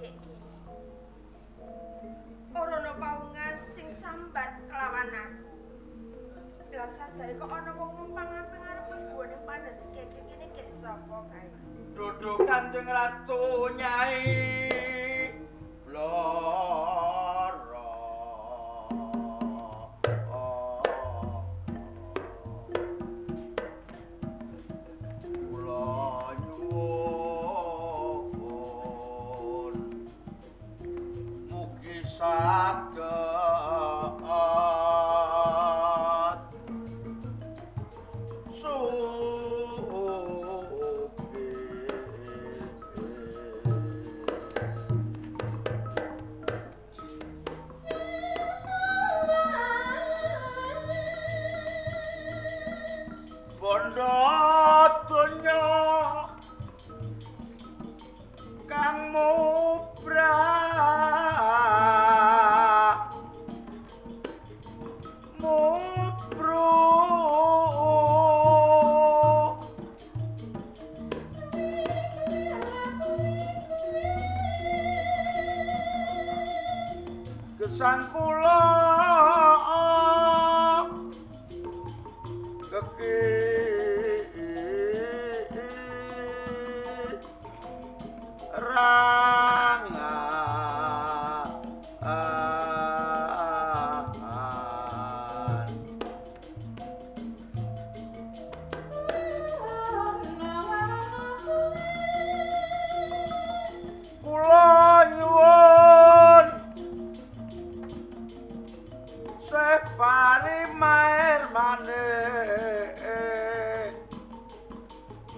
gek kene. Ora ana paungan sing sambat kelawan aku. Lah sajae kok ana wong numpang ngarep mlebu ning pandhet segege kene gek sapa kae? Duduk Kanjeng Ratu Nyai Blora. Kula nyuwun mugi saged kang mubra mubru gesang kula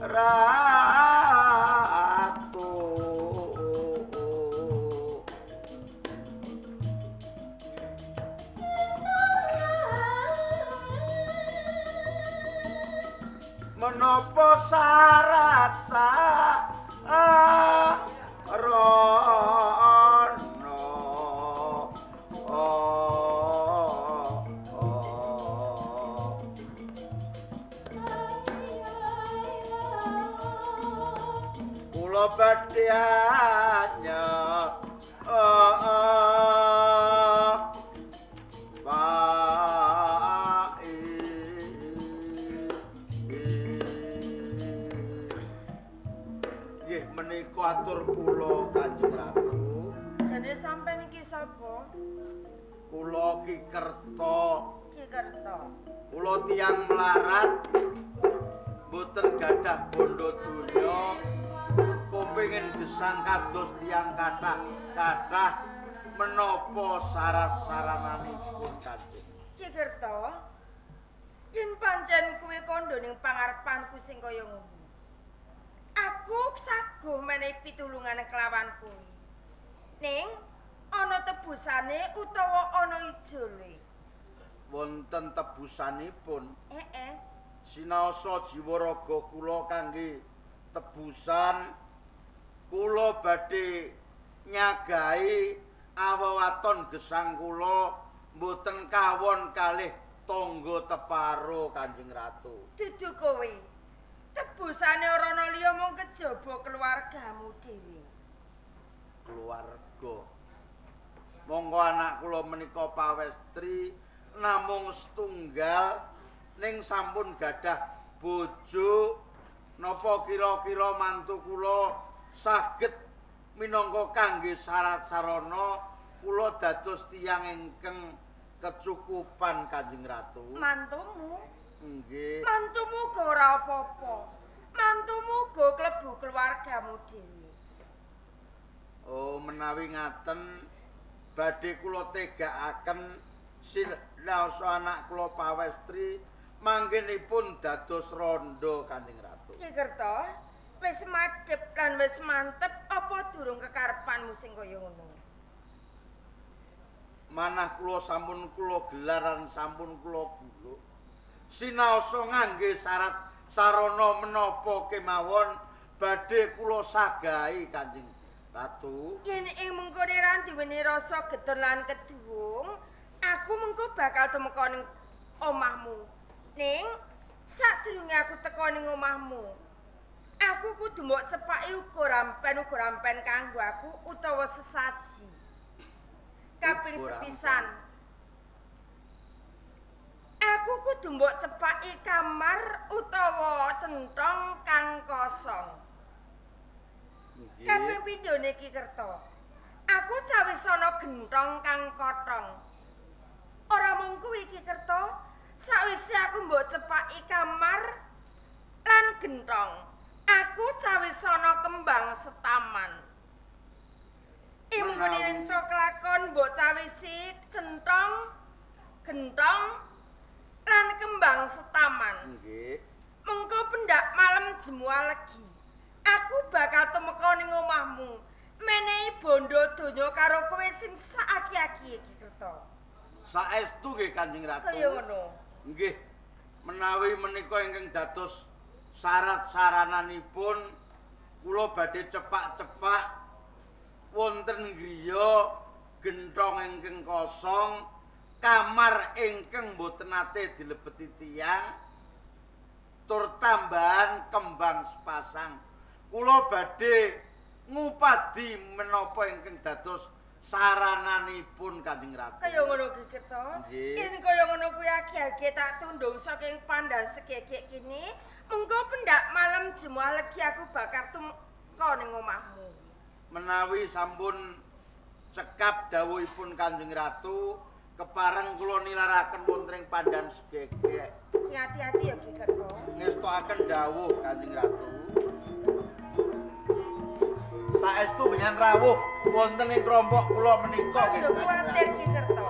Ratu. Menapa syarat sarana? Kula badhe nggih menika atur kula Kanjeng Ratu. Jane sampeyan iki sapa? Kula Ki Kerta. Ki Kerta. Kula tiyang melarat mboten gadah bondo donya. Kepengin gesang kados tiyang kathah-kathah menapa syarat sarananipun Kanjeng. Ki Kerta, yen pancen kowe kandha ning pangarepanku sing kaya ngono, aku saguh menehi pitulungan kelawan kowe. Ning ana tebusane utawa ana ijole? Wonten tebusanipun. Heeh. Sinaosa jiwa raga kula kangge tebusan, kula badhe nyagahi awewaton gesang kula mboten kawon kalih tangga teparo Kanjeng Ratu. Dudu kowe. Tebusane ora ana liya mung kejaba keluargamu dhewe. Keluarga. Monggo anak kula menika pawestri namung setunggal ning sampun gadah bojo. Napa kira-kira mantu kula saged minangka kangge syarat sarana kula dados tiyang ingkang kecukupan Kanjeng Ratu? Mantumu? Nggih. Mantumu go ora apa-apa. Mantumu go klebu keluargamu dhewe. Oh, menawi ngaten badhe kula tegakaken sinaosa anak kula pawestri manggenipun dados rondo Kanjeng Ratu. Ki Kerta, wis madhep lan wis mantep apa durung kekarepanmu sing kaya ngono? Manah kula sampun kula gelaran sampun kula guluk. Sinaosa ngangge syarat sarana menapa kemawon badhe kula sagahi Kanjeng Ratu. Yen ing mengkone ra duweni rasa getun lan keduwung, aku mengko bakal tumeka ning omahmu. Ning sadurunge aku teka ning omahmu, aku kudu mbok cepaki uga rampet rampen uga rampen kanggo aku utawa sesaji. Kaping sepisan. Aku kudu mbok cepaki kamar utawa centong kang kosong. Kaping pindhone Ki Kerta, aku cawisana gentong kang kotong. Ora mung kuwi Ki Kerta, sawise aku mbok cepaki kamar lan gentong, aku cawisana kembang setaman. Imung yen kelakon mbok cawisi centong, gentong lan kembang setaman. Nggih. Mengko pendak malem jemuah legi, aku bakal tumeka ning omahmu, menehi bondo donya karo kowe sing saaki-aki Ki Kerta. Saestu nggih Kanjeng Ratu. Kaya ngono. Nggih. Menawi menika ingkang dados syarat sarananipun kula badhe cepak-cepak wonten griya gentong ingkang kosong, kamar ingkang boten nate dilebeti tiyang, tur tambahan kembang sepasang. Kula badhe ngupadi menapa ingkang dados sarananipun Kanjeng Ratu. Kaya ngono Ki Kerta. Yen kaya ngono kuwi agi-agi tak tundung saking pandan segegek kini, mengko pendak malem jemuah legi aku bakal tumeka ning omahmu. Menawi sampun cekap dawuhipun Kanjeng Ratu, kepareng kula nilaraken wonten ing pandan segegek. Sing ati-ati ya Ki Kerta. Ngestokaken dawuh Kanjeng Ratu. Saestu menyang rawuh wonten ing kelompok kula menika nggih. Aja kuwatir Ki Kerta.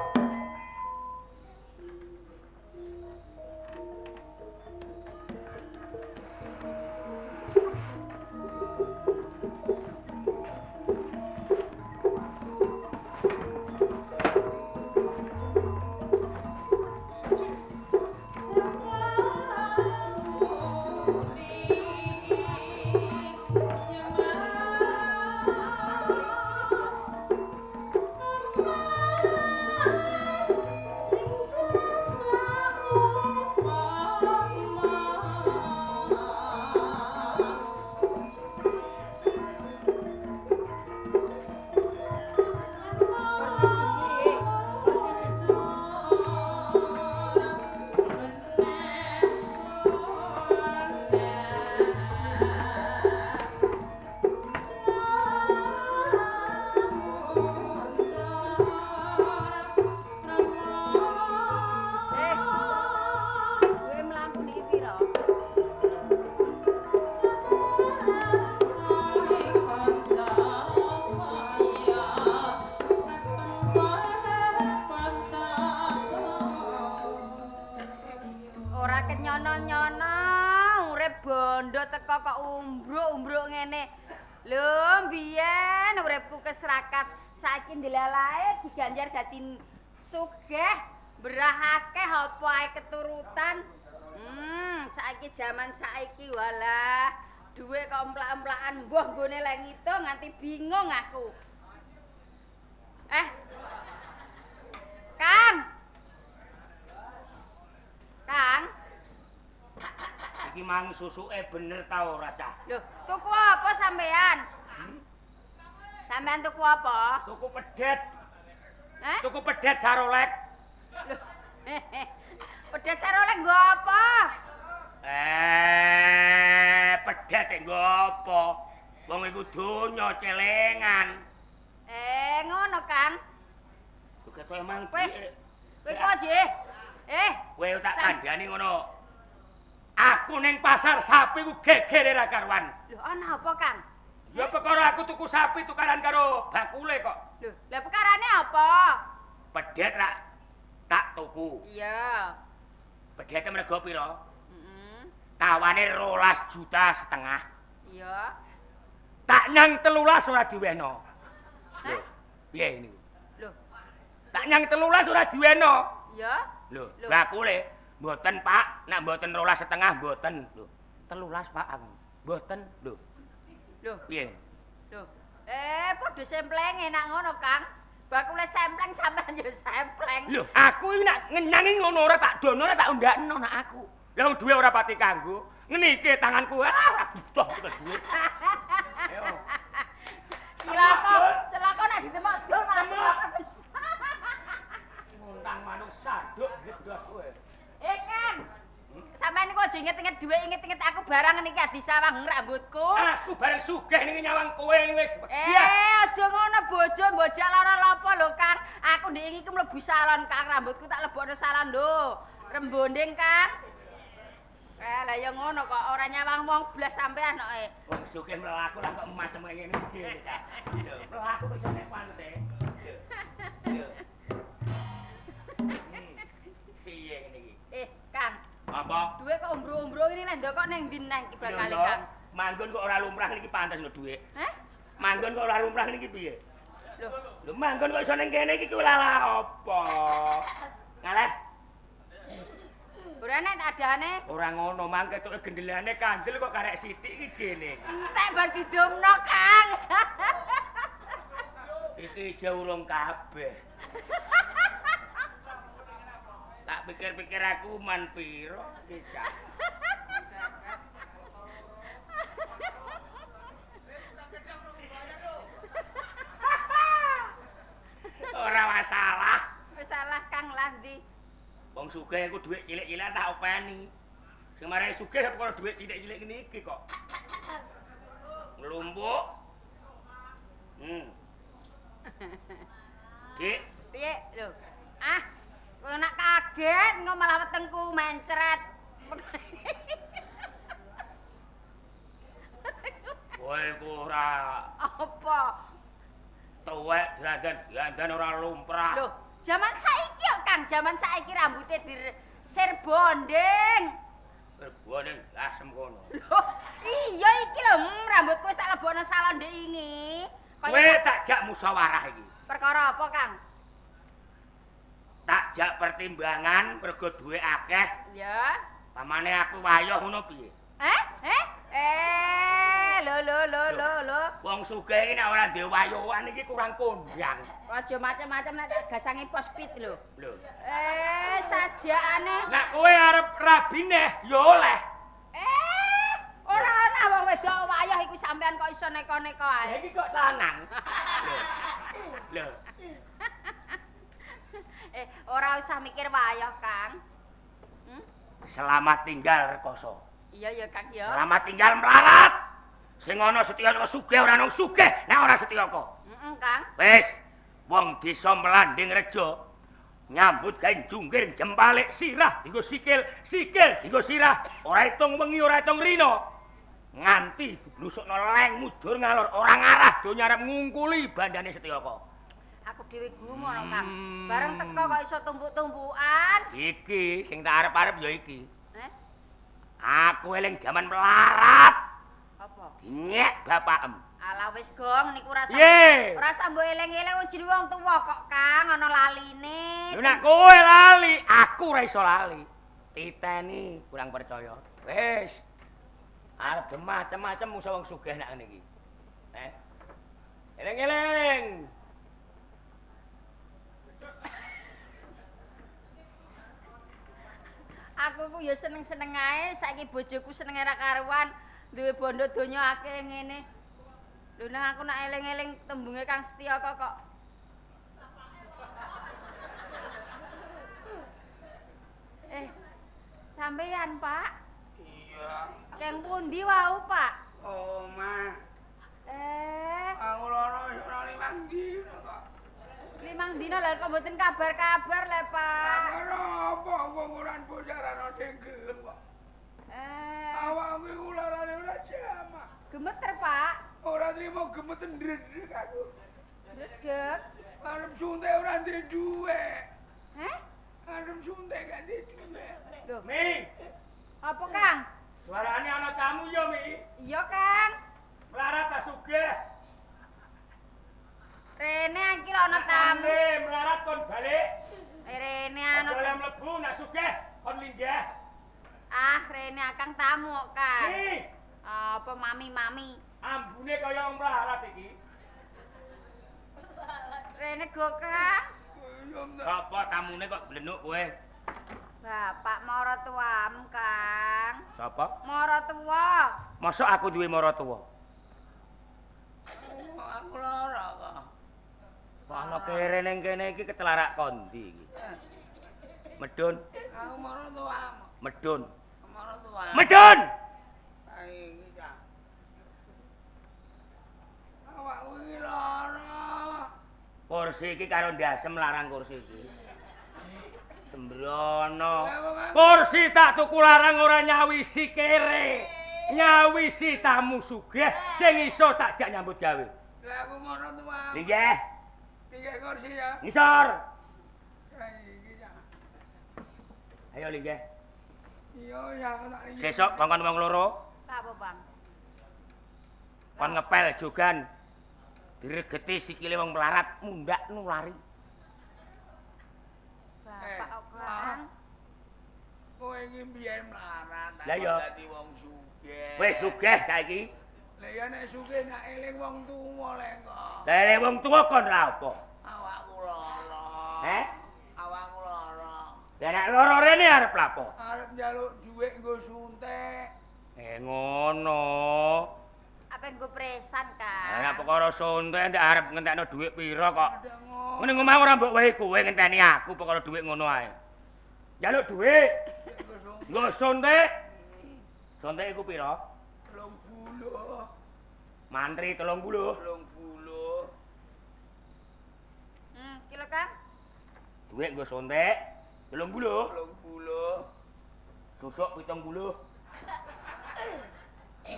Diganjar dadi sugih, berah akeh apa ae keturutan. Saiki jaman saiki walah, dhuwit kok emplak-emplakan mbuh nggone lek ngitung nganti bingung aku. Kang. Kang. Iki mang susuke bener ta ora, Cah? Lho, tuku apa sampean? Sampean tuku apa? Tuku pedet. Hah? Tuku pedet sarolek. Lho. Pedet sarolek nggo apa? Pedet nggo apa? Wong iku donya celengan. Ngono, Kang. Ketoke emang kowe. Kowe kok, Jih? Kowe tak kandhani ngono. Aku ning pasar sapi ku gegere ra karuan. Lho, ana apa, Kang? Ya perkara aku tuku sapi tukaran karo bakule kok. Lho, lah perkarane apa? Pedet rak tak tuku. Iya. Pedete mergo pira? Heeh. Tawane 12,5 juta. Iya. Tak nyang 13 ora diwehno. Lho, piye niku? Lho. Tak nyang 13 ora diwehno. Iya. Lho, bakule mboten, Pak. Nek mboten 12,5 mboten. Lho, 13 Pak aku. Mboten, lho. Lho, piye? Lho. Padha semplenge nak ngono, Kang. Bakule sempleng sampean yo sempleng. Lho, aku iki nak ngenyangi ngono ora tak dono ora tak undakno nak aku. Lah wong duwe ora pati kanggo. Ngene iki tanganku, ah butuh dhuwit. Ayo. barang niki disawang rambutku. Aku bareng sugih niki nyawang kowe wis. Eh, aja ngono bojo mbojak lara lapa lho, Kang. Aku ndek iki mlebu salon, Kang. Rambutku tak lebokno salon lho. Rembonding, Kang. Eh, lah ya ngono kok ora nyawang wong blas sampean kok. Wong sugih mlaku lah kok macem ngene iki, Kang. Lho, mlaku kok iso nek pantes. Lho. Piye ngene iki? Eh, Kang. Apa? Duwe kok umbro-umbro ngene nek kok ning ndi neh iki bakale, Kang? Manggon kok ora lumrah niki pantes lho dhuwit. Heh? Manggon kok ora lumrah niki piye? Lho, lho manggon kok iso ning kene iki kuwi lala apa? Ngaleh. Ora nek adane. Ora ngono, mangke ketoke gendelane kandel kok karek sithik iki kene. Entek bar didumno, Kang. Iki jauh urung kabeh. Tak pikir-pikir aku man piro iki, Cak. Ora masalah. Wis salah Kang lah ndi. Wong sugih iku dhuwit cilik-cilik tak openi. Sing marai sugih perkara dhuwit cilik-cilik ngene iki kok. Nglumpuk. Dik, piye lho? Ah, kowe nak kaget engko malah wetengku mencret. Kowe iku ora apa? Tuwek dandan-dandan ora lumrah. Lho, jaman saiki kok Kang, jaman saiki rambute disir bonding. Bonding asem kono. Lho, iya iki lho, rambutku wis tak lebokno salon ndek ingi. Kowe tak jak musyawarah iki. Perkara apa, Kang? Tak jak pertimbangan mergo duwe akeh. Ya. Pamane aku wayuh ngono piye? Eh? Eh? Eh, lho lho lho lho lho. Wong sugih iki nek ora duwe wayuhan iki kurang kondang. Aja macem-macem nek tak gasangi pospit lho. Lho. Eh, sajakane. Nek kowe arep rabi neh ya oleh. Eh, ora ana wong wedok wayuh iku sampean kok iso neko-neko ae. Lah iki kok lanang. Lho. Eh, ora usah mikir wayuh, Kang. Selamat tinggal rekoso. Iya ya, Kang ya. Selamat tinggal melarat. Sing ana setya kok sugih ora ana sugih nek ora setya kok. Heeh, Kang. Wis, wong desa Mlanding Rejo nyambut gawe jungkir jempalik sirah dienggo sikil, sikil dienggo sirah, ora itung wengi ora itung rina. Nganti blusukno leng mujur ngalor ora ngarah donya arep ngungkuli bandane Setyaka. Aku dhewe gumun, Kang. Bareng teko kok iso tumpuk-tumpukan. Iki sing tak arep-arep ya iki. Eh? Aku eling jaman melarat. Apa? Nyek bapakem. Alah wis gong niku rasa. Piye? Rasa mbok eling-eling wong jenenge wong tuwa kok, Kang, ana laline. Lho nek kowe lali, aku ora iso lali. Titeni kurang percaya. Wis. Arep macem-macem musa wong sugih nek ngene iki. Eh. Eling-eling. Aku ku ya seneng-seneng ae, saiki bojoku senenge ra karuan, duwe bondo donya akeh ngene. Lho nek aku nak eling-eling tembunge Kang Setyaka kok. Eh, sampean, Pak? Iya. Keng pundi wau, Pak? Omah. Eh, aku lara wis ora 5 dina kok. 5 dina lha kok mboten kabar-kabar lho, Pak. Kabar apa wong ora bocarane sing gelem kok. Eh, awakmu iku larane ora jamak. Gemeter, Pak. Ora trimo gemeter ndredeg aku. Ndredeg. Arep suntik ora duwe dhuwit. Heh? Arep suntik gak duwe dhuwit. Lho, Mi, apa, Kang? Suarane ana tamu ya, Mi? Iya, Kang. Melarat ta sugih? Rene iki lho ana tamu. Melarat kon balik. Rene ana. Aja mlebu nek sugih kon linggih. Ah, rene akang tamu kok, Kang. Mi. Apa mami-mami? Ambune kaya wong melarat iki. Rene go, Kang. Sapa tamune kok glenuk kowe? Bapak maratuamu, Kang. Sapa? Maratuwa. Mosok aku duwe maratuwa? Aku lara kok. Kok ana kere ning kene iki ketelarak kondi iki. Medun. Aku maratuwamu. Medun. Maratuwa. Medun. Iki ta. Awakku iki lara. Kursi iki karo ndasem larang kursi iki. Sembrono. Kursi tak tuku larang ora nyawisi kere. Nyawisi tamu sugih sing iso tak jak nyambut gawe. Lah aku ngono tuwa. Linggih. Linggih kursi ya. Ngisor. Iki ya. Ayo linggih. Iya ya aku tak linggih. Sesuk kongkon wong loro. Apa, Bang? Kon ngepel jogan. Diregeti sikile wong melarat mundak nulari. Bapak kok. Kowe iki biyen melarat dadi wong sugih. Wis sugih saiki. Lah ya nek sugih nak eling wong tuwa lek kok. Lah eling wong tuwa kon lha apa? Awakku lara. Heh? Awakku lara. Lah nek lara rene arep lha apa? Arep njaluk dhuwit nggo suntik. Ngono. Apa nggo presan, Kang? Lah perkara suntik ndak arep ngentekno dhuwit pira kok. Ngene ngomah ora mbok wehi kowe ngenteni aku perkara dhuwit ngono ae. Njaluk dhuwit. Nggo suntik. Suntik iku pira? 30. Mantri 30. 30. Iki lho, Kang. Dhuwit nggo suntik 30. 30. Susuk 70.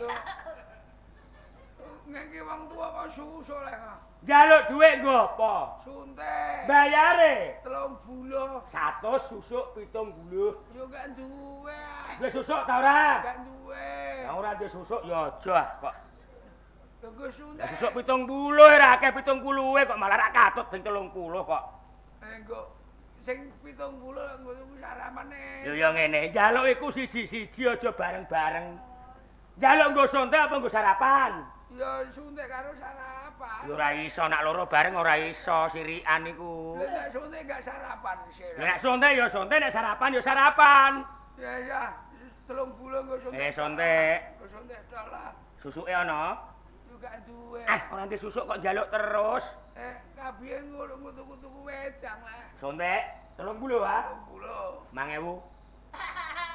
Lho. Ngeki wong tuwa kok susuk lek kok. Njaluk dhuwit nggo apa? Suntik. Bayare 30. 100 susuk 70. Yo gak duwe. Duwe susuk ta ora? Gak duwe. Lah ora duwe susuk ya aja kok. Nggo suntik. Susuk 70 ora akeh 70 kok malah rak katut sing 30 kok. Engko sing 70 nggo tuku sarapane. Yo ya ngene, njaluk iku siji-siji aja bareng-bareng. Njaluk nggo suntik apa nggo sarapan? Ya suntik karo sarapan. Ya ora iso nak loro bareng ora iso sirikan iku. Lah nek suntik gak sarapan sih. Lah nek suntik ya suntik, nek sarapan ya sarapan. Ya ya, 30 nggo suntik. Suntik. Nggo suntik tok lah. Susuke ana? Yo gak duwe. Ora ndek susuk kok njaluk terus. Kabiye ngono tuku-tuku wedang lah. Suntik 30 ah. 30. 5000.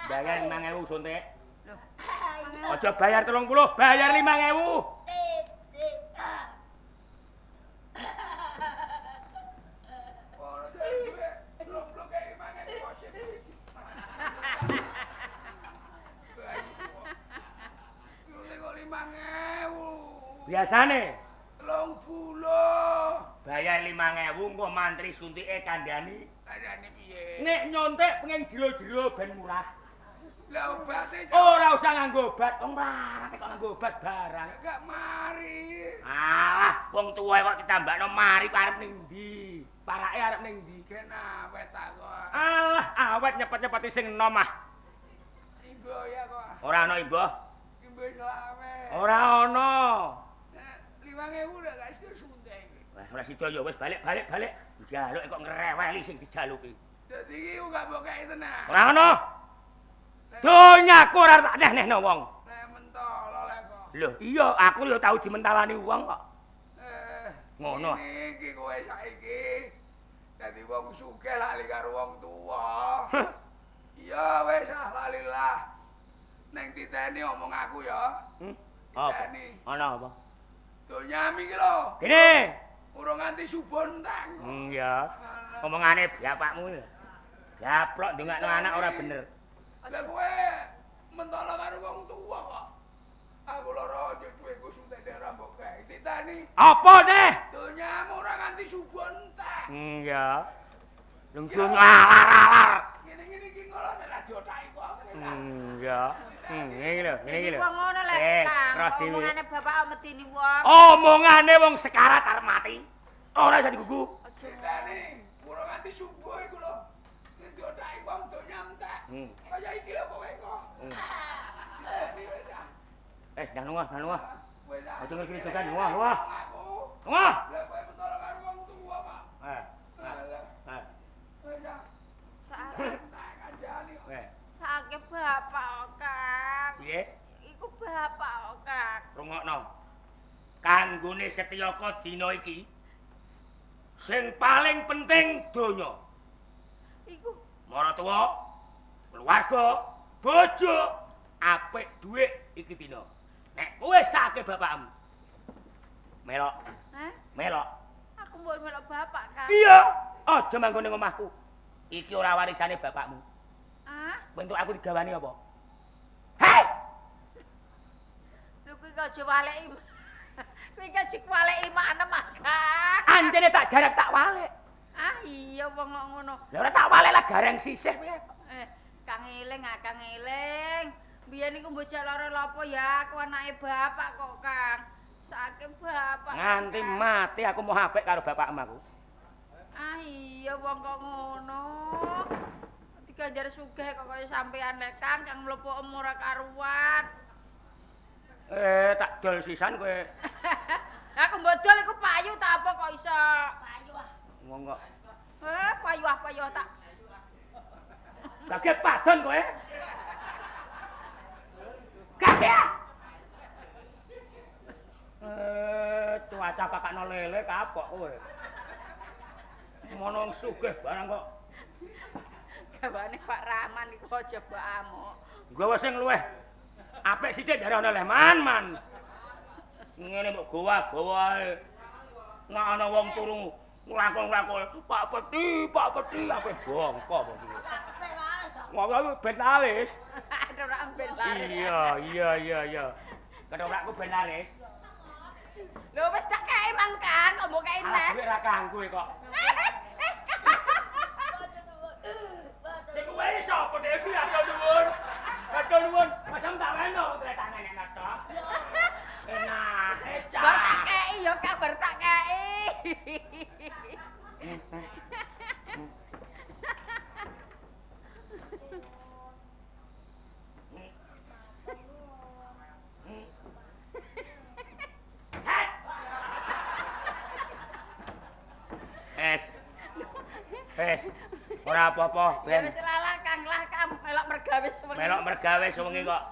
Bayar 5000 suntik. Aja bayar 30, bayar 5000. Biasane 30. Bayar 5000 engko mantri suntike kandhani. Kandhani piye? Nek nyontek pengen jero-jero ben murah. Lah obate ora usah nganggo obat, wong melarat kok nganggo obat barang. Gak mari. Alah, wong tuwa kok ditambakno mari kok arep ning ndi? Parake arep ning ndi? Gen awet ta kok. Alah, awet nyepet-nyepeti sing enom ah. Imbo ya kok. Ora ana imbo. Imbo selawe. Ora ana. 5000 ora gak sido suntik. Wah, ora sido ya wis balik-balik balik. Njaluk kok ngreweli sing dijaluki. Dadi iki gak mbok kei tenan. Ora ana. Donyaku ora tak neh-nehno wong. Lek mentolo lek kok. Lho, iya aku ya tau dimentalani wong kok. Ngono. Iki kowe saiki dadi wong sugih lali karo wong tuwa. Iya wis ah lali lah. Neng titeni omong aku ya. Apa? Ana apa? Donyam iki lho. Kene. Urung nganti subuh entek. Iya. Omongane bapakmu lho. Gaplok ndongakno anak ora bener. Lah kowe mentolo karo wong tuwa kok. Aku lara njuk dhuwitku suntik ora mbok kei. Titani. Apa neh? Donyam ora nganti subuh entek. Iya. Lung donya alar-alar. Ngene-ngene iki ngono nek diotaki kok. Iya. Ngene iki lho, ngene iki lho. Wong ngono lek Kang. Omongane bapak medeni wong. Omongane wong sekarat arep mati. Ora iso digugu. Titani, urung nganti subuh iku lho. Diotaki wong donya entek. Kaya iki lho kowe kok. Ndang lunga, ndang lunga. Aja ngerti dogan, lunga, lunga. Lunga. Lah kowe mentolo karo wong tuwa kok. Sakake bapak Kang. Piye? Iku bapak Kang. Rungokno. Kanggone Setyaka dina iki sing paling penting donya. Iku maratuwa, keluarga, bojo, apik dhuwit, iki dina. Nek kowe sake bapakmu. Melok. Hah? Melok. Aku mbok melok bapak, Kang. Iya, aja manggon ning omahku. Iki ora warisane bapakmu. Ah? Bentuk aku digawani apa? Hei! Lho kuwi kok aja waleki. Kuwi kok aja waleki manem, Kang. Anjene tak jarak tak walek. Ah iya wong kok ngono. Lah ora tak walek lah gareng sisih piye. Kang eling, ah Kang eling. Biyen iku bocah lara lapo ya, aku anake bapak kok, Kang. Saking bapak. Nganti mati aku mau apik karo bapakmu aku. Ah iya wong kok ngono. Diganjar sugih kok kaya sampean lek Kang, Kang mlepokem ora karuan. Tak dol sisan kowe. Aku mbok dol iku payu ta apa kok iso? Payu ah. Wong kok. Payu ah payu tak. Kaget padon kowe. Kaget. Cuaca pakakno lele kapok kowe. Mono wong sugih barang kok. Gawane Pak Rahman iku aja mbok amuk. Gawa sing luweh apik sithik darah ana leh man man. Ngene mbok gowa-gowa ae. Nek ana wong turu nglakon-nglakon Pak Peti, Pak Peti ape bongko apa iki. Wong ben laris. Ora ben laris. Iya. Ketoprakku ben laris. Lho wis tak kei mang Kang, kok mbok kei neh. Dhuwit ra kanggo kok. Sing kuwe sapa dhek iki aja nuwun. Aja nuwun, masam tak weno tretane nek tok. Enak, cah. Bar tak kei ya Kang, bar tak kei. Es. Ora apa-apa, Ben. Wis lalah Kang lah Kang melok mergawe suwengi. Melok mergawe suwengi kok.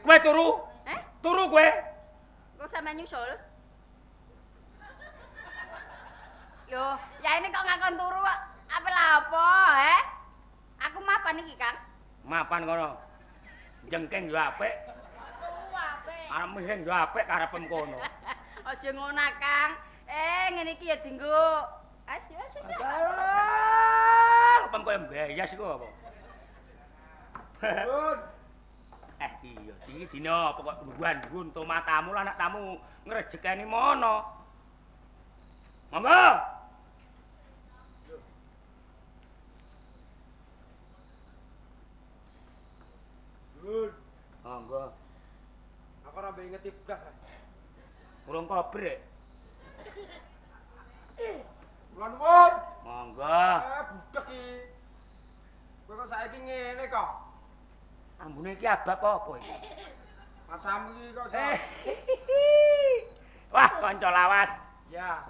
Kowe turu? Eh? Turu kowe? Kok sampean nyusul? Loh, ya ini kok ngakon turu kok. Apa lah apa, he? Aku mapan iki, Kang. Mapan kono. Jengking yo apik. Turu apik. Arep mising yo apik karepem kono. Aja ngono, Kang. Ngene iki ya dienggo. Wis wis wis. Apa koyo mbayas iku apa? Bun. Iya, iki dina pokok nggon tomatamu lah anak tamu ngrejekeni mono. Monggo. Bun. Monggo. Aku ora mbek ingeti blas. Urung kobrek. Kula nuwun. Monggo. Budhek iki. Kowe kok saiki ngene kok? Ambune iki abab apa iki? Masamu iki kok iso. Wah, kanca lawas. Ya.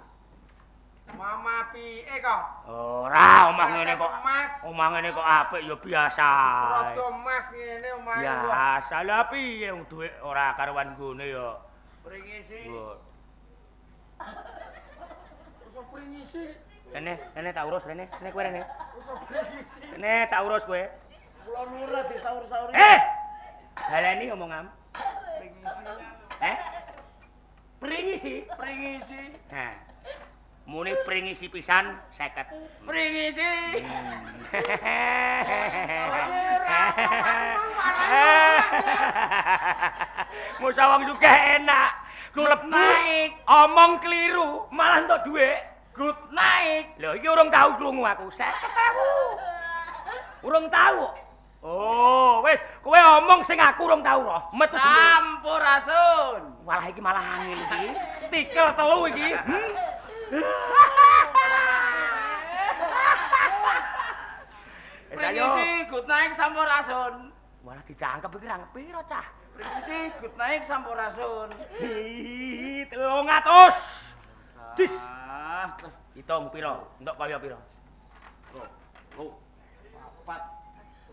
Mama piye kok? Ora, omah ngene kok. Mas. Omah ngene kok apik ya biasa. Rada mas ngene omahe. Biasa lah piye wong dhuwit ora karuan nggone ya. Pringisi. Usah pringisi. Rene, rene tak urus rene, rene kowe rene. Usah pringisi. Rene tak urus kowe. Kula nuwun ra disaur-sauri. Baleni omongam. Pringisi. Pringisi, pringisi. Nah. Muni pringisi pisan 50. Pringisi. Musa wong sugih enak. Ku naik, omong keliru, malah entuk dhuwit. Good night. Lho iki urung tau krungu aku. 50.000. Urung tau. Oh, wis kowe omong sing aku urung tau roh. Metu sampurasun. Walah iki malah angin iki. Tikel telu iki. Pringisi good night sampurasun. Walah ditangkep iki ra piro cah. Pringisi good night sampurasun. 300. Dis. Hitung piro? Entuk kaya piro? 2 4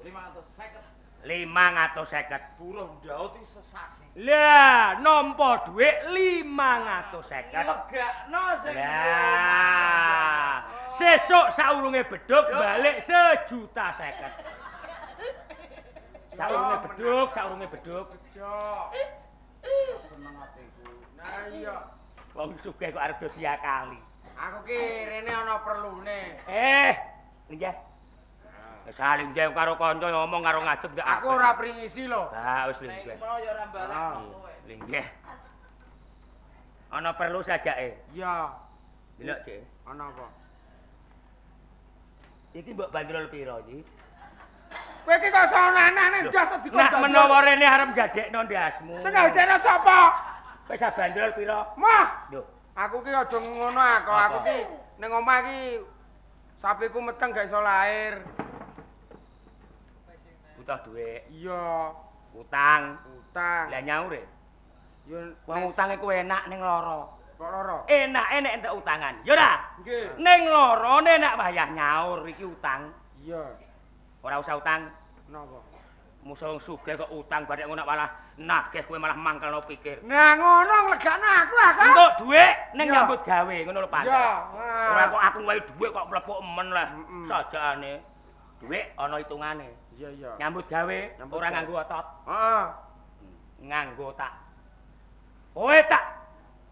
550. 550. Buruh ndaut iki sesasi. Lah, nampa dhuwit 550. Legakno sing. Lah, sesuk saurunge bedhug balik 1.050.000. Saurunge beduk, saurunge beduk. Seneng atiku. Nah iya. Wong sugih kok arep diakali. Aku ki rene ana perlune. Linggih. Saling jeng karo kanca ngomong karo ngadeg ndak. Aku ora pringisi lho. Ha wis linggih. Nek iku ya ora balik. Linggih. Ana perlu sajake. Iya. Delok, Cek. Ana apa? Iki mbok bandrol pira iki? Kowe iki kok sonanane ndas dikon. Nak menawa rene arep gadekno ndasmu. Sing gadekno sapa? Wis bandrol pira? Mah. Lho, aku ki aja ngono aku. Aku ki ning omah ki sapiku meteng gak iso lahir. Butuh dhuwit. Iya. Utang. Utang. Lah nyaure. Yo wong utange ku enak ning lara. Kok lara? Enake nek entek utangan. Ya ora? Nggih. Ning larane nek wayah nyaur iki utang. Iya. Ora usah utang. Napa? Musa wong sugih kok utang barek ngono malah nagih kowe malah mangkelno pikir. Nah ngono nglegakno aku aku. Entuk dhuwit ning nyambut gawe ngono lho pantes. Iya. Ora kok aku wae dhuwit kok mlepuk men lah. Sajakane. Dhuwit ana hitungane. Iya iya. Nyambut gawe ora nganggo otot. Heeh. Nganggo tak. Kowe tak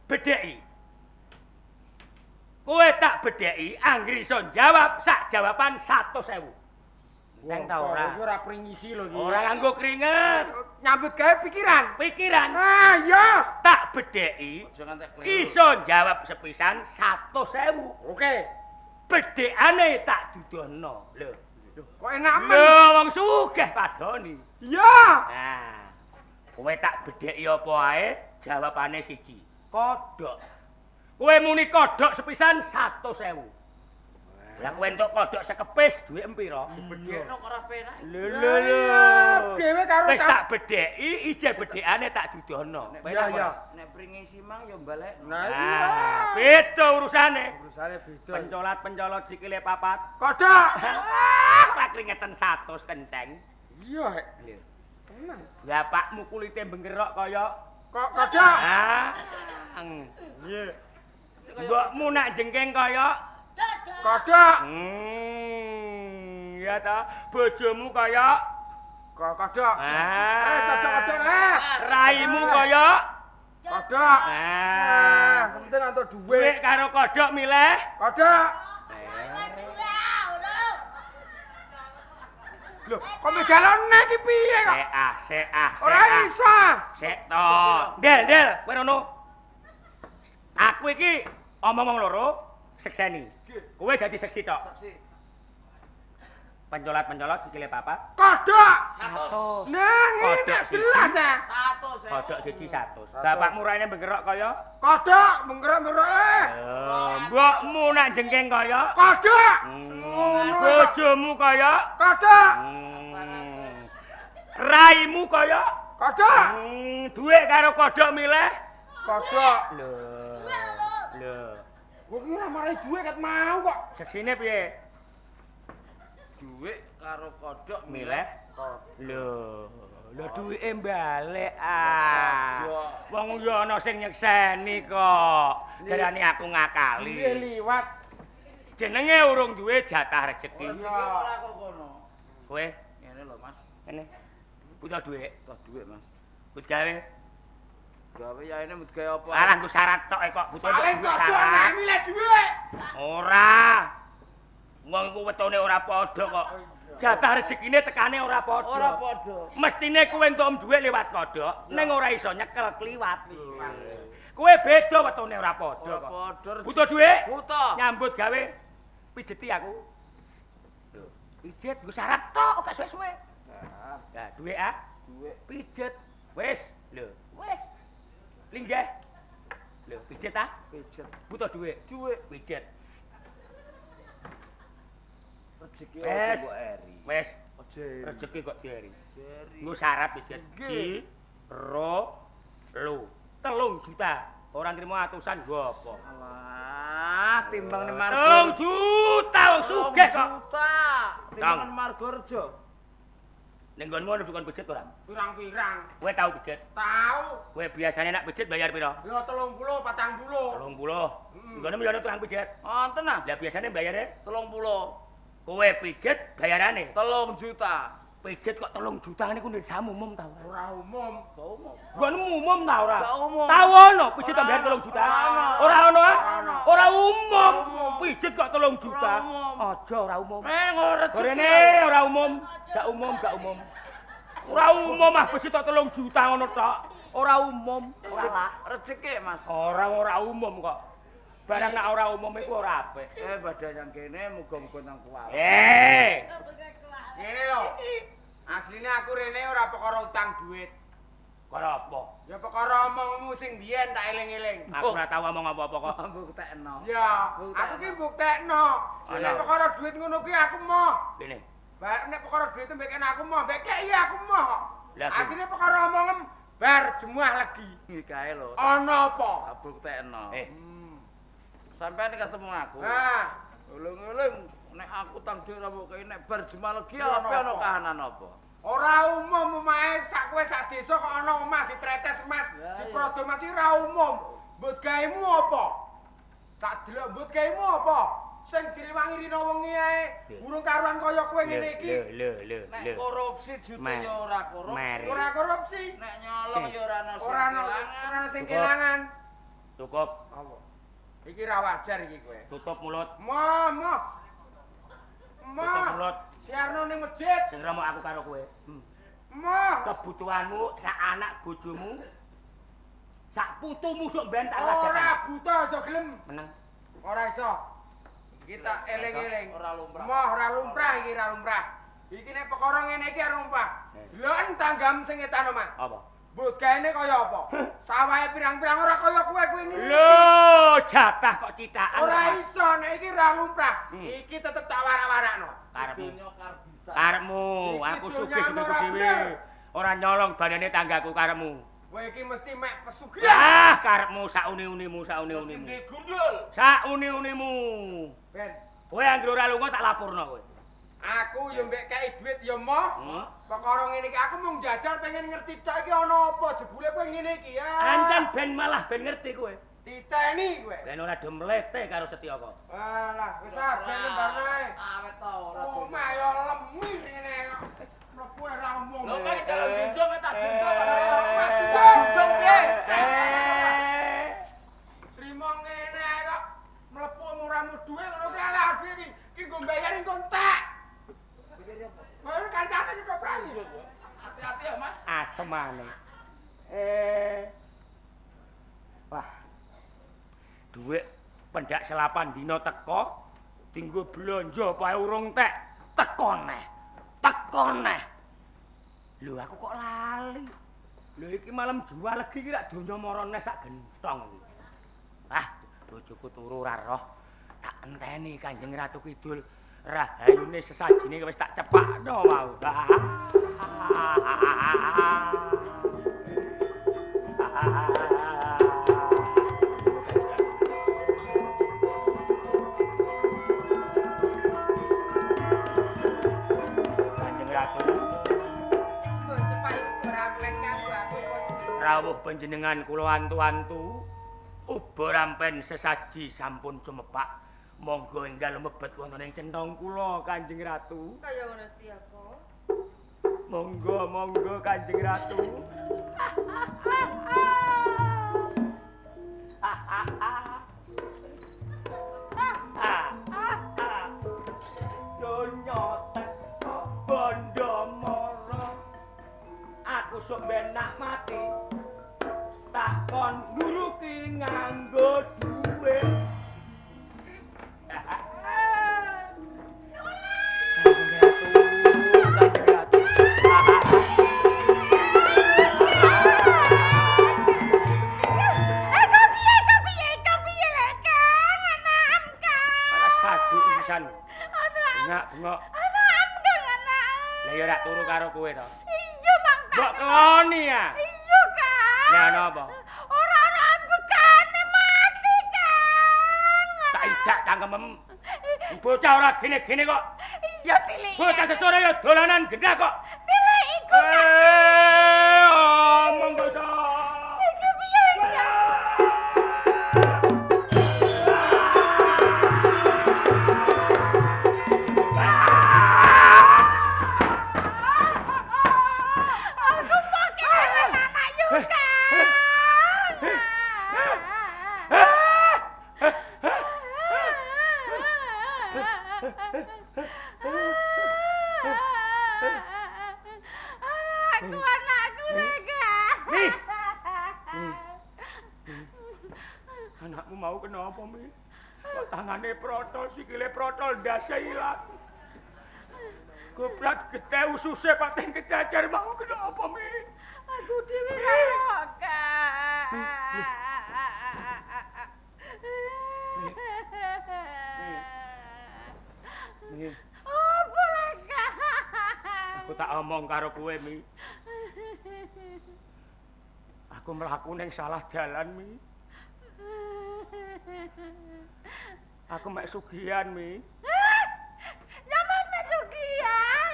bedheki. Kowe tak bedheki anggere iso jawab sak jawaban 100.000. Enteng ta ora? Iki ora pringisi lho iki. Ora nganggo keringet. Nyambut gawe pikiran. Pikiran. Ah iya. Tak bedheki. Iso jawab sepisan 100.000. Oke. Bedhekane tak dudohno. Lho. Kok enak men. Lho wong sugih padoni. Iya. Nah. Kowe tak bedheki apa ae jawabane siji. Kodhok. Kowe muni kodhok sepisan 100.000. Lah kowe entuk kodhok sekepis dhuwit pira? Bedhekno kok ora penak. Lho lho lho. Dhewe karo wis tak bedheki, ijeh bedhekane tak dudohno. Iya iya. Nek pringisi mang ya balekno. Nah iya. Beda urusane. Urusane beda. Pencolat-pencolot sikile papat. Kodhok. Ah, ora kringeten 100 kenceng. Iya, hek. Lho. Tenang. Bapakmu kulite bengkerok kaya kok kodhok. Ah. Iya. Mbokmu nak jengking kaya kodhok. Ya ta, bojomu kaya kodhok. Ah. Kodhok-kodhok eh. Raimu kaya kodhok. Ah, penting entuk dhuwit. Dhuwit karo kodhok milih kodhok. Lho, kok mejalone iki piye kok? Sek ah, sek ah. Ora iso. Sek to. Del, del, kowe rono. Aku iki omong-omong loro sekseni. Kowe dadi seksi tok. Saksi. Pencolat-pencolot sikile papat. Kodhok 100. Nah, ngene jelas ya. 100. Kodhok siji 100. Bapakmu raine bengkerok kaya kodhok, bengkerok-bengkerok. Mbokmu nak jengking kaya kodhok. Bojomu kaya kodhok. Raimu kaya kodhok. Dhuwit karo kodhok milih kodhok. Lho. Lho. Kowe ki ora marai dhuwit ket mau kok. Seksine piye? Dhuwit karo kodhok milih. Lho, lho dhuwite balik ah. Wong yo ana sing nyekseni kok. Darani aku ngakali. Duwe liwat. Jenenge urung duwe jatah rejeki. Ora kok kono. Kowe ngene lho, Mas. Ngene. Butuh dhuwit. Butuh dhuwit, Mas. But gawe. Gawe ya ini mut gawe apa? Alah nggo syarat tok kok butuh Paling kodhok nek milih dhuwit. Ora. Wong iku wetone ora padha kok. Jatah rezekine tekane ora padha. Ora padha. Mestine kowe entuk dhuwit liwat kodhok, ning ora iso nyekel kliwat. Kowe beda wetone ora padha kok. Padha. Butuh dhuwit? Butuh. Nyambut gawe pijeti aku. Lho, pijet nggo syarat tok gak suwe-suwe. Lah, dhuwit ah. Dhuwit. Pijet. Wis, lho, wis. Linggih. Lho, pijet ah? Pijet. Butuh dhuwit. Dhuwit. Pijet. Rezeki aja mbok eri. Wis. Aja. Rezeki kok dieri. Nggo syarat pijet. Ji ro lu. 3 juta. Ora nrimo atusan nggo apa? Alah, timbang ning Margo. 3 juta wong sugih kok. Juta. Timbang ning Margorejo. Ning nggonmu ana dukun pijet ora? Pirang-pirang. Kowe tau pijet? Tau. Kowe biasane nek pijet bayar pira? Ya 30, 40. 30. Nggone yo ana tukang pijet. Wonten ah. Lah biasane bayare 30. Kowe pijet bayarane 3 juta. Pijet kok 3 juta niku ndek umum ta ora? Ora umum. Nggonmu umum ta ora? Gak umum. Tau ono pijet kok bayar 3 juta? Ora ono ah? Ora umum. Pijet kok 3 juta. Aja ora umum. Eh, ngono rezeki. Gorene ora umum, gak umum, gak umum. Ora umum ah pijet kok 3 juta ngono tok. Ora umum. Ora lah. Rezeki, Mas. Ora ora umum kok. Barang nek ora umum iku ora apik. Eh, badhe yang kene muga-muga nang kuwat. Eh, Ngene lho. Asline aku rene ora perkara utang duit. Perkara apa? Ya perkara omongmu sing biyen tak eling-eling. Aku ora tau omong apa-apa kok. Buktekno. Ya, aku ki buktekno. Nek perkara duit ngono kuwi aku moh. Rene. Baik nek perkara duit mbek kene aku moh, mbek kei aku moh kok. Lah, Asline perkara omongem bar jemuah legi. Iki kae lho. Ana apa? Tak buktekno. Eh, Sampeyan ketemu aku. Nah, Ulung-ulung nek aku tang dhuwit ora mbok kei nek bar jemuah legi Ana apa ana apa? kahanan apa? Ora umum omahe sak kowe sak desa kok ana omah ditretes emas, diprodo emas iki ora umum. Mbok gaemu apa? Tak delok mbok gaemu apa? Sing direwangi rina wengi ae, urung karuan kaya kowe ngene iki. Lho, lho, lho, Nek lho. korupsi jute ya ora korupsi. Mari. Ora korupsi. Nek nyolong ya ora ana sing Ora ana kelangan. ora ana sing Cukup. kelangan. Cukup, Apa? Iki ra wajar iki kowe. tutup mulut. Moh, moh. Tutup Moh. mulut. Siarno ning masjid. Sing romo aku karo kowe. Moh. Kebutuhanmu sak anak bojomu, sak putumu sok ben tak Ora ladakan. buta aja gelem. Meneng. Ora iso. Kita eling-eling. Ora lumrah. Moh ora lumrah iki ora lumrah. Iki nek perkara ngene iki ora lumrah. Deloken tanggam sing etan omah. Apa? Mbok gaene kaya apa? Sawahe pirang-pirang ora kaya kowe kuwi ngene. Lho, jatah kok cithakan. Ora iso nek iki ora lumrah. Hmm. Iki tetep tak warak-warakno. Karepmu. Donya karbitan. Karepmu, Iki aku donyamu sugih-sugih ora dhewe. bener. Ora nyolong bandane tanggaku karepmu. Kowe iki mesti mek pesugihan. Ah, karepmu sak uni-unimu, sak uni-unimu. Mesti gundul. Sak uni-unimu. Ben, Kowe anggere ora lunga tak laporno kowe. aku yo mbek kei dhuwit yo moh. Hmm? Perkara ngene iki aku mung jajal pengen ngerti tok iki ana apa jebule kowe ngene iki ya. Ancen ben malah ben ngerti kowe. Titeni kowe. Ben ora do mlete karo Setyaka. Alah, wis ah ben lembarno ae. Awet ta ora. Omah yo lemu ngene kok. Mlebu ora umum. Lho kok jaluk junjung tak junjung. Omah junjung. Junjung piye? Eh. Trimo ngene ae kok mlebu murahmu dhuwit ngono ki alah dhuwit iki. Iki nggo mbayari kontak. Baru kancane ketoprak iki. Hati-hati ya, Mas. Asemane. Eh. Wah. Dhuwit pendak selapan dina teko, dinggo blonjo apa ae urung tek, teko neh. Teko neh. Lho aku kok lali. Lho iki malam Jumat legi iki rak donya mara neh sak gentong iki. Ah, bojoku turu ora roh. Tak enteni Kanjeng Ratu Kidul. Rahayune sesajine wis tak cepakno mau. Kanjeng Ratu, Bojo payu ora ampen kanggo aku kok. rawuh panjenengan kula antu-antu, uba rampen sesaji sampun cumepak. Monggo enggal mebet wonten ing centong kula Kanjeng Ratu. Kaya ngono Setyaka. Monggo, monggo Kanjeng Ratu. Donya teko bondo mara. Aku sok ben nak mati. Tak kon nguruki nganggo dhuwit. Kanjeng Ratu, Kanjeng Ratu. Eh, kok piye, kok piye, kok piye lek Kang, anakem Kang. Ora saduk pisan. Ana Bengak-bengok. anakem Kang anak. Lah ya ora turu karo kowe to. Iya Mang tak. Mbok keloni ya. Iya Kang. Lah ana apa? Ora ana ambekane mati Kang. Tak idak cangkemem. Bocah ora gene-gene kok. Iya tilik. Bocah sesore ya dolanan genah kok. Tilik iku Kang. Eh, omong basa. Iki piye iki? Mau kenapa, Mi? Kok tangane protol, sikile protol, ndase ilang. Gobrak getih ususe pating kecacar mau kenapa, Mi? Aku dhewe ora Kang. Mi. Apa lho, Kang? Aku tak omong karo kowe, Mi. Aku mlaku ning salah dalan, Mi. Aku mek sugihan, Mi. Nyaman mek sugihan.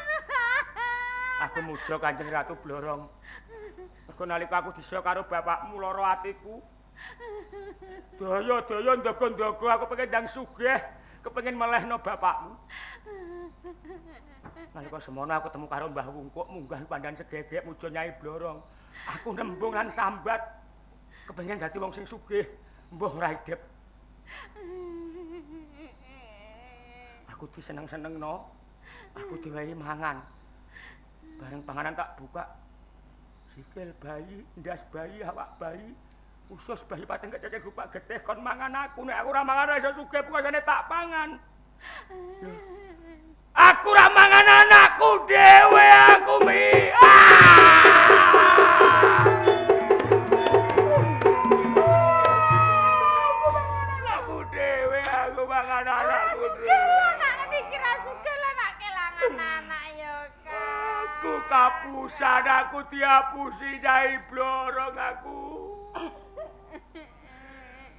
Aku muja Kanjeng Ratu Blorong. Mergo nalika aku disa karo bapakmu lara atiku. Daya-daya ndaga-ndaga aku pengen ndang sugih, kepengin melehno bapakmu. Nalika semono aku temu karo Mbah Wungkuk munggah pandan segegek muja Nyai Blorong. Aku nembung lan sambat kepengin dadi wong sing sugih, mbuh ora idep. Aku diseneng-senengno, aku diwehi mangan. Bareng panganan tak buka, sikil bayi, ndas bayi, awak bayi, usus bayi pating kececer gupak getih kon mangan aku. Nek aku ora mangan ora iso sugih, puasane tak pangan. Loh, aku ora mangan anakku dhewe aku, Mi. Aku dhewe, aku mangan anakku dhewe. Aku kapusan, aku diapusi Nyai Blorong aku.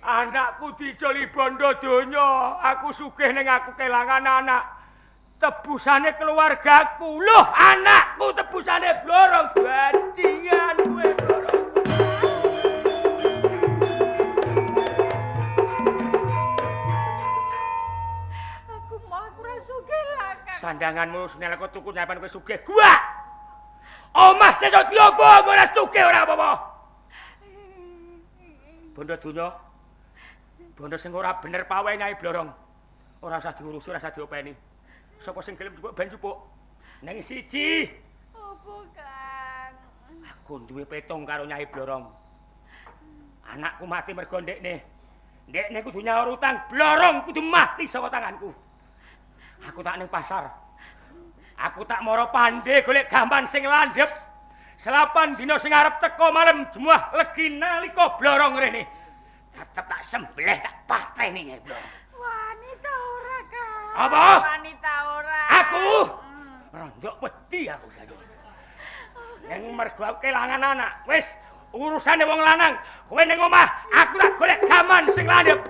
Anakku dicoli bondo donya, aku sugih ning aku kelangan anak. Tebusane keluargaku. Loh, anakku tebusane Blorong, bajingan kowe Blorong. Aku mau aku ora sugih lah, Kang. Sandanganmu seneleko tuku nyapan kowe sugih. Gua. Omah sesuk diobo ora sugih ora apa-apa. Bondo donya. Bondo sing ora bener pawe Nyai Blorong. Ora usah diurusi, ora usah diopeni. Sapa sing gelem njupuk ben njupuk. Ning siji. Apa, Kang? Aku duwe petung karo Nyai Blorong. Anakku mati mergo ndekne. Ndekne kudu nyaur utang, Blorong kudu mati saka tanganku. Aku tak ning pasar. Aku tak mara pandhe golek gaman sing landhep. Selapan dina sing arep teka malem Jemuah legi nalika Blorong rene. Tetep tak sembelih, tak pateni Nyai Blorong. Wanita ora, Kang. Apa? Wanita ora. Aku rondok wedi aku saiki. Ning mergo aku kelangan anak. Wis urusane wong lanang. Kowe ning omah, aku tak golek gaman sing landhep.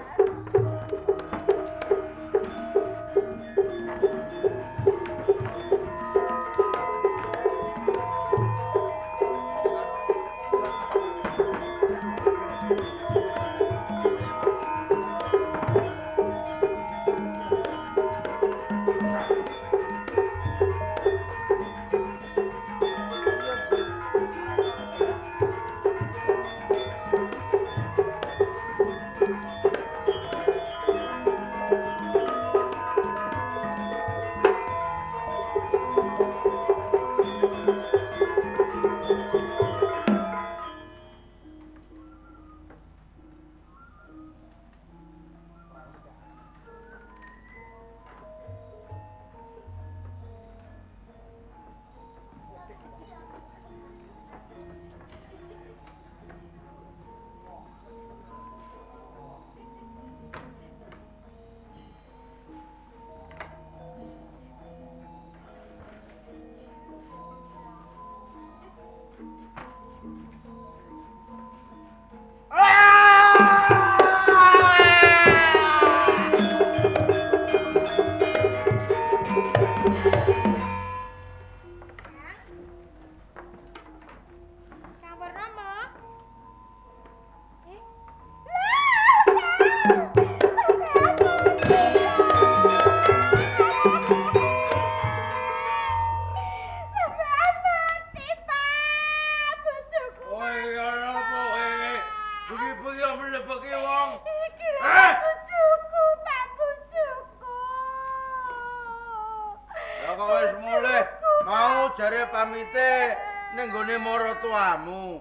Mau jare pamite ning gone maratuamu.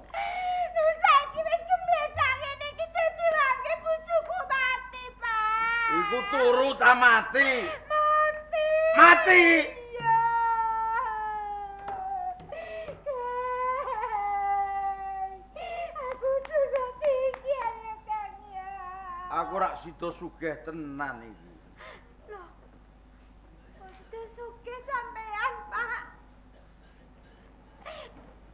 Saiki wis kemlethak ngene iki dadi wake bojoku mati. Iku turu ta mati? Mati. Mati. Iya. Aku sudah pikir ya, Kang ya. Aku rak sida sugih tenan iki. Loh. Kok sida sugih sampean, Pak?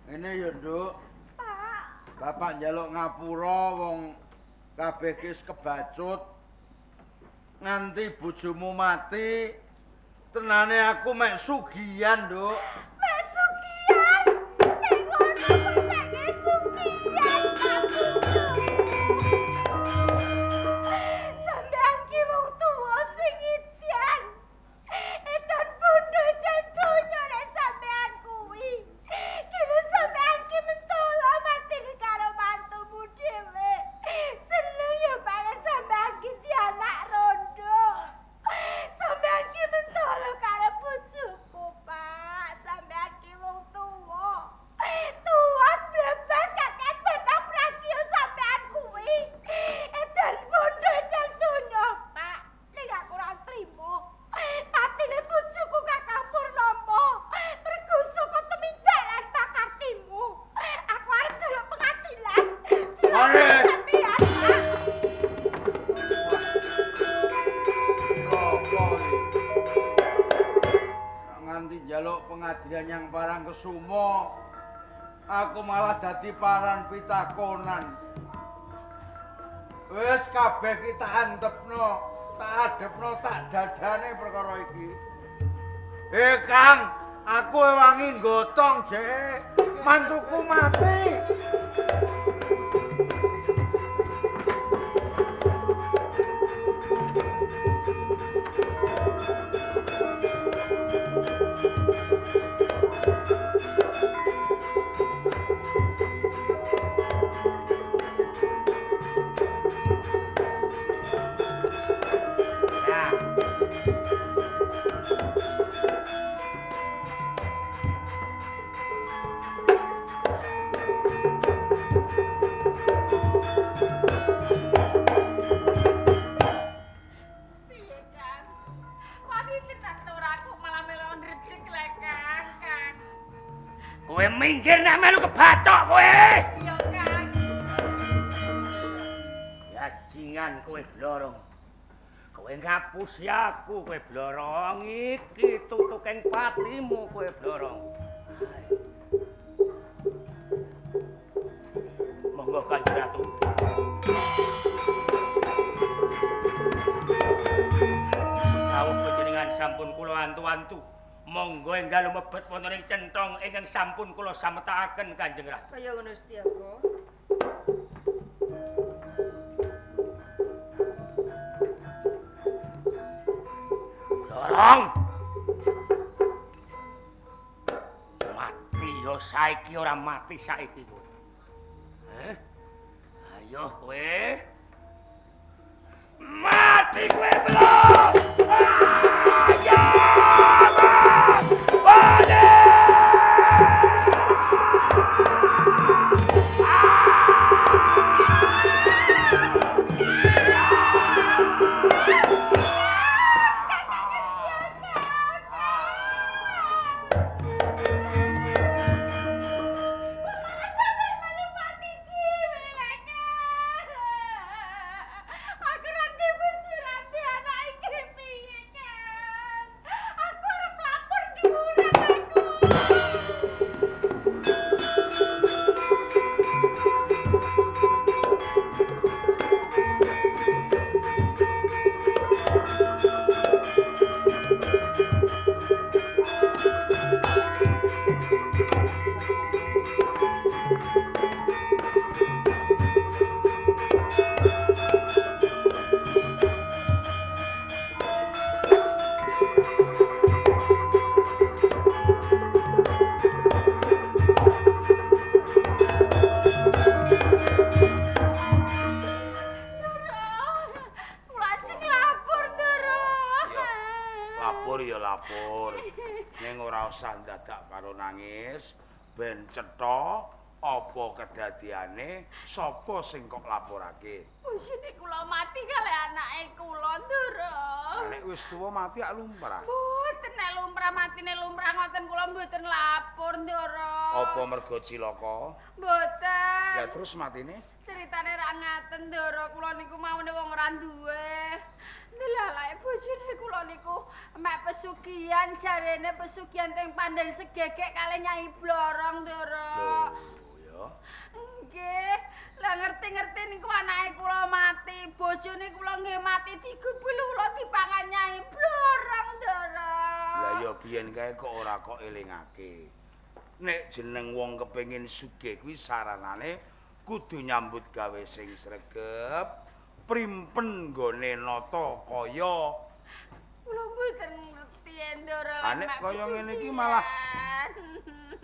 Ngene ya, Nduk. Pak. Bapak njaluk ngapura wong kabeh wis kebacut. Nganti bojomu mati, tenane aku mek sugihan, Nduk. Mek sugihan. Nek ngono kok mek sugihan aku. Sampeyan ki wong tuwa sing idian. Edan bondo edan donya nek sampeyan kuwi. Kene sampeyan ki mentolo matine karo mantumu dhewe. Seneng ya bare sampeyan ki anak rondo. Sampeyan ki mentolo karo bojoku, Pak. Sampeyan ki wong tuwa. Tuwa brebes kakean batang prasetyo sampeyan kuwi. Edan bondo edan donya, Pak. Ning aku ora trimo. Patine bojoku Kakang Purnomo. Mergo saka tumindak lan pakartimu. Aku arep njaluk pengadilan. Mare. Sampeyan, Pak. Apa iki? Nganti njaluk pengadilan yang parang kesumo, aku malah dadi paran pitakonan. Wis kabeh ki tak antepno, tak adepno, tak dadane perkara iki. Kang, aku ewangi nggotong jek. Mantuku mati. Nah. Piye, Kang? Wani tenan to ora aku malah melu ndredeg lek, Kang, Kang. Kowe minggir nek melu kebacok kowe. Iya, Kang. Bajingan kowe blorong. Kowe ngapusi aku kowe blorong iki tutuking patimu kowe blorong. Monggo Kanjeng Ratu. Dawuh panjenengan sampun kula antu-antu. Monggo enggal mlebet wonten ing centong ingkang sampun kula sametakaken Kanjeng Ratu. Kaya ngono Setiago. Blorong. Mati yo saiki ora mati saiki kowe. Heh? Ayo kowe. Mati kowe blorong. Ayo. Mati. Aku nanti bojo rabi anak iki piye, Kang? Aku arep lapor dhuwuran aku. Kula ajeng lapor, Ndoro. Iya. Lapor ya lapor. Ning ora usah ndadak karo nangis, ben cetha apa kedadiane, sapa sing kok laporake. Bojone kula mati kalih anake kula, Ndoro. wis tuwa mati ak lumrah. Mboten nek lumrah matine lumrah ngoten kula mboten lapor, Ndara. Apa mergo cilaka? Mboten. Lah terus matine? Ceritane rak ngaten, Ndara, kula niku maune wong ora duwe. Ndelalake bojone kula niku mek pesugihan, jarene pesugihan teng Pandan Segegek kalih Nyai Blorong, Ndara. Lho, ya. Nggih. Lah ngerti-ngerti niku anake kula mati, bojone kula nggih mati digubul ula dipangan Nyai Blorong, Ndara. Lah ya biyen kae kok ora kok elingake. Nek jeneng wong kepengin sugih kuwi saranane kudu nyambut gawe sing sregep, primpen nggone nata kaya. Kula mboten ngerti, Ndara. Lah nek kaya ngene iki malah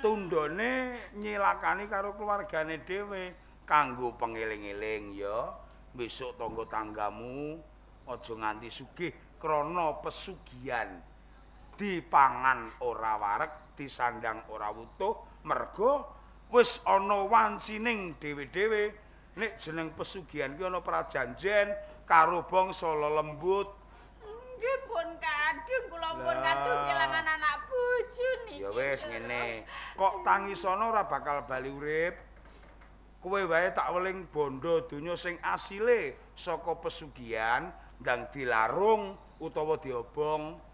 tundone nyilakani karo keluargane dhewe kanggo pengeling-eling ya. Besok tangga tanggamu aja nganti sugih krana pesugihan. Dipangan ora wareg, disandang ora wutuh, mergo wis ana wancining dhewe-dhewe. Nek jeneng pesugihan ki ana prajanjen karo bangsa lelembut. Nggih pun kadung, kula pun kadung kelangan anak bojo niki. Ya wis ngene, kok tangisana ora bakal bali urip. Kowe wae tak weling bondo donya sing asile saka pesugihan ndang dilarung utawa diobong.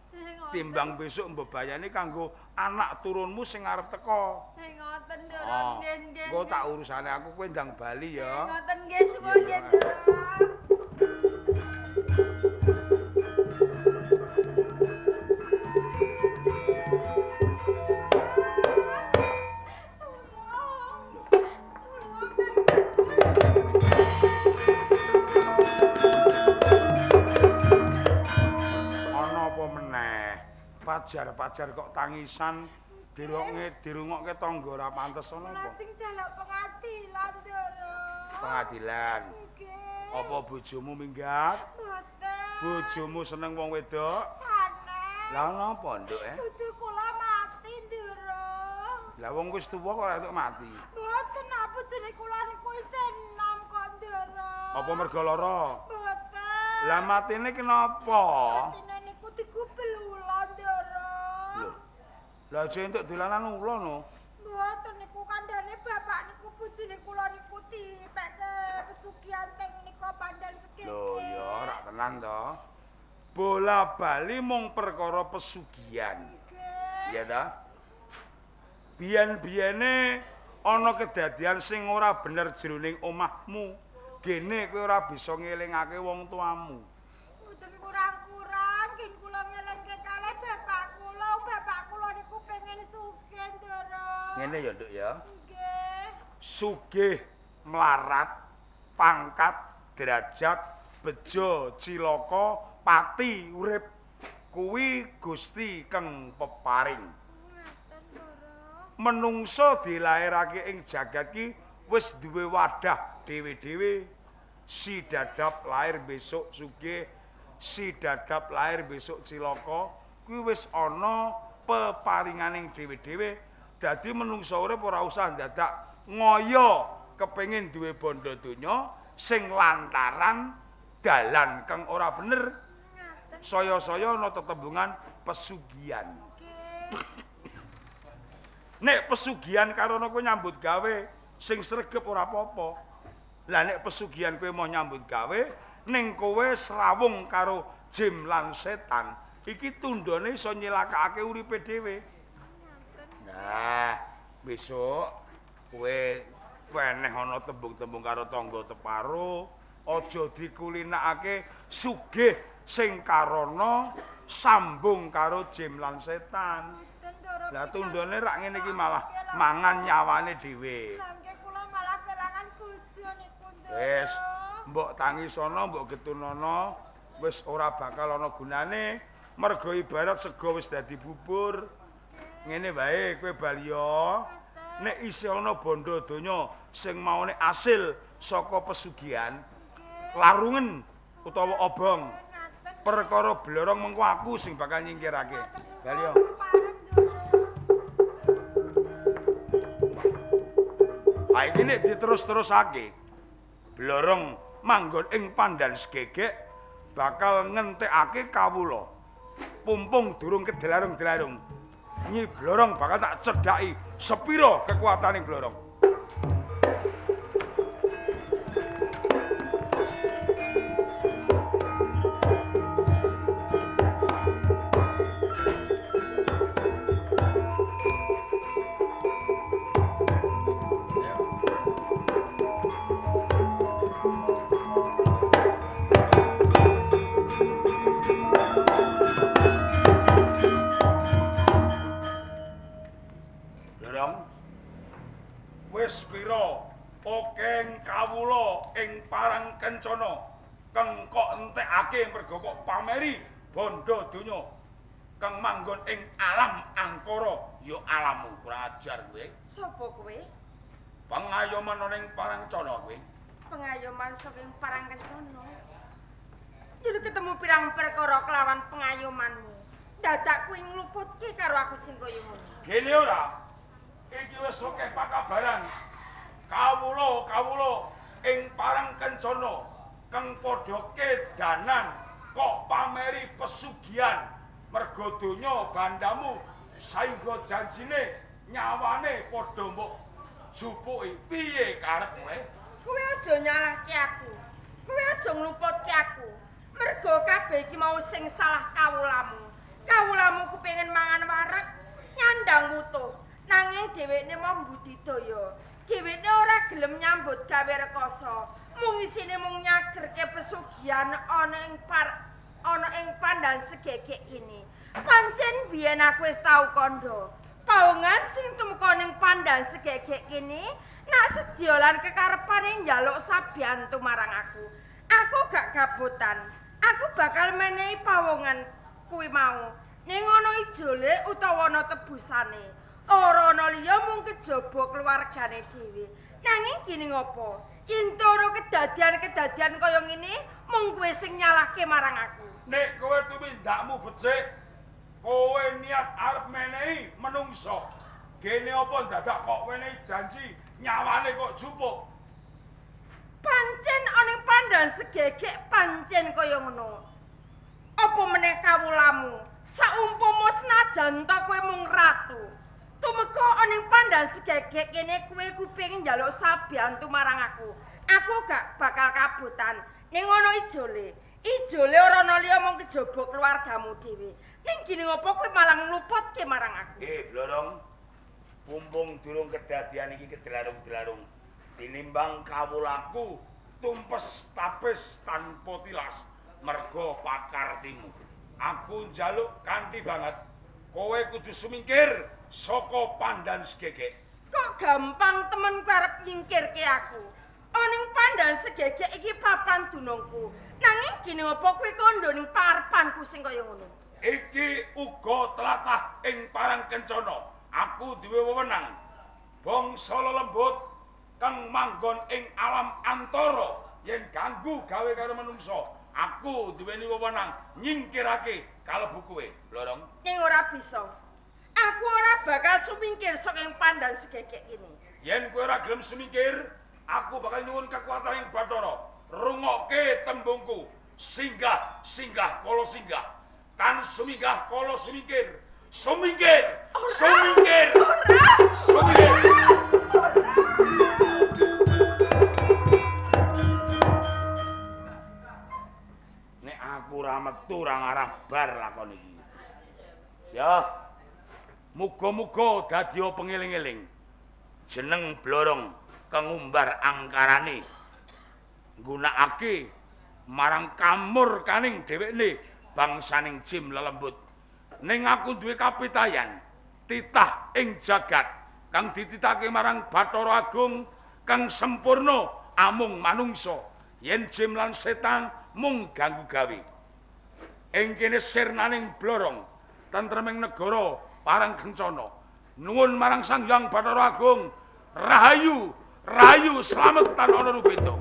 Timbang besok mbebayani kanggo anak turunmu sing arep teko. Ngoten, Ndara, nggih nggih. Engko tak urusane aku, kowe ndang bali ya. Ngoten nggih, suwun nggih, Ndara. Pajar-pajar kok tangisan dirungokke tangga ora pantes ana apa? Lajeng jaluk pengadilan, Ndara. Pengadilan. Nggih. Apa bojomu minggat? Mboten. Bojomu seneng wong wedok? Sanes. Lah ana apa, Nduk? Bojo kula mati, Ndara. Lah wong wis tuwa kok ora entuk mati. Mboten, bojone kula niku isih enom kok, Ndara. Apa mergo lara? Mboten. Lah matine kenapa? Matine niku digubel ula, Ndara. Lho. Lah aja entuk dolanan ula no. Mboten niku kandhane bapak niku bojone kula niku dipekke pesugihan teng nika Pandan Segegek. Lho ya rak tenan to. Bola bali mung perkara pesugihan. Nggih. Iya ta? Biyen-biyene ana kedadian sing ora bener jroning omahmu. Gene kowe ora bisa ngelingake wong tuamu. Mboten kurang-kurang gen kula ngelingke kalih bapak kula. Bapak kula niku pengen sugih, Ndara. Ngene ya, Nduk ya. Nggih. Sugih, mlarat, pangkat, derajat, bejo, cilaka, pati urip kuwi Gusti keng peparing. Ngaten, Ndara. Menungso dilairake ing jagat ki wis duwe wadah dhewe-dhewe. Si dadap lair besok sugih, si dadap lair besok cilaka, kuwi wis ana peparinganing dhewe-dhewe. Dadi menungso urip ora usah ndadak ngoyo kepengin duwe bondo donya sing lantaran dalan kang ora bener. Ngaten. Saya-saya ana tetembungan pesugihan. Nggih. Nek pesugihan karana kowe nyambut gawe sing sregep ora apa-apa. Lah nek pesugihan kowe mau nyambut gawe ning kowe srawung karo jim lan setan, iki tundone iso nyilakake uripe dhewe. Nah, besok kowe weneh ana tembung-tembung karo tangga teparo, aja dikulinakake sugih sing karana sambung karo jim lan setan. Mboten, Ndara. Lah tundone rak ngene iki malah mangan nyawane dhewe. Nggih kula malah kelangan bojo niku, Ndara. Wis, mbok tangisono, mbok getunono, wis ora bakal ana gunane. Mergo ibarat sego wis dadi bubur. Ngene wae kowe baliya. Nek isih ana bondo donya sing maune asil saka pesugihan, larungen utawa obong. Ngaten. Perkara blorong mengko aku sing bakal nyingkirake. Baliya. Pareng, Ndara. Ha iki nek diterus-terusake, blorong manggon ing Pandan Segegek bakal ngentekake kawula. Pumpung durung kedelarung-delarung. Nyi Blorong bakal tak cedhaki sepira kekuatane Blorong. Wis pira okeng kawula ing Parang Kencana kang kok entekake merga kok pameri bondo donya kang manggon ing alam angkara ya alammu kurang ajar kowe. Sapa kowe? Pengayoman ana ing Parang Kencana kowe. Pengayoman saking Parang Kencana. Njur ketemu pirang perkara kelawan pengayomanmu. Dadak kuwi ngluputke karo aku sing kaya ngono. Gene ora? Iki wis akeh pakabaran. Kawula-kawula ing Parang Kencana kang padha kedanan kok pameri pesugihan merga donya bandamu saengga janjine nyawane padha mbok jupuki. Piye karepmu? Kowe aja nyalahke aku. Kowe aja ngluputke aku. Merga kabeh iki mau sing salah kawulamu. Kawulamu kepengin mangan wareg, nyandang wutuh. Nanging dhewekne mau mbudidaya. Dhewekne ora gelem nyambut gawe rekoso. Mung isine mung nyagerke pesugihan ana ing ana ing pandan segegek ini. Pancen biyen aku wis tau kandha. Paungan sing tumeka ning pandan segegek kene nak sedya lan kekarepane njaluk sabiyantu marang aku. Aku gak gabotan. Aku bakal menehi pawongan kuwi mau. Ning ana ijole utawa ana tebusane. Ora ana liya mung kejaba keluargane dhewe. Nanging gini ngopo? Yen toro kedadian-kedadian kaya ngene, mung kowe sing nyalahke marang aku. Nek kowe tumindakmu becik, kowe niat arep menehi menungso. Gene apa dadak kok wenehi janji nyawane kok jupuk? Pancen ana ing pandan segegek pancen kaya ngono. Apa meneh kawulamu? Saumpama senajan ta kowe mung ratu. Tumeka ana ing pandan segegek kene kowe kupengin njaluk sabiyantu marang aku. Aku gak bakal kabotan. Ning ana ijole. Ijole ora ana liya mung kejaba keluargamu dhewe. Ning gini ngopo kowe malah ngluputke marang aku? Blorong. Pumpung durung kedadian iki kedelarung-delarung. Tinimbang kawulaku tumpes tapis tanpa tilas merga pakartimu. Aku njaluk kanthi banget. Kowe kudu sumingkir saka pandan segegek. Kok gampang temen kowe arep nyingkirke aku? Ana ing pandan segegek iki papan dunungku. Nanging gini ngopo kowe kandha ning parepanku sing kaya ngono? Iki uga tlatah ing Parang Kencana. Aku duwe wewenang. Bangsa lelembut kang manggon ing alam antara yen ganggu gawe karo menungsa, aku duweni wewenang nyingkirake kalebu kowe, Blorong. Ning ora bisa. Aku ora bakal sumingkir saking pandan segegek ini. Yen kowe ora gelem sumingkir, aku bakal nyuwun kekuatan ing Bathara. Rungokke tembungku. Singgah, singgah kala singgah. Tan suminggah kala sumingkir. Sumingkir, sumingkir. Ora. Sumingkir. Nek aku ora metu ora ngarah bar lakon iki. Ya. Muga-muga dadi pengeling-eling. Jeneng Blorong kang ngumbar angkarane nggunakake marang kamurkaning dhewekne bangsaning jim lelembut. Ning aku duwe kapitayan titah ing jagat kang dititahke marang Bathara Agung kang sempurna amung manungsa yen jim lan setan mung ganggu gawe. Ing kene sirnaning Blorong tentreming negara Parang Kencana. Nuwun marang Sang Hyang Bathara Agung, rahayu, rahayu slamet tan ana rupita.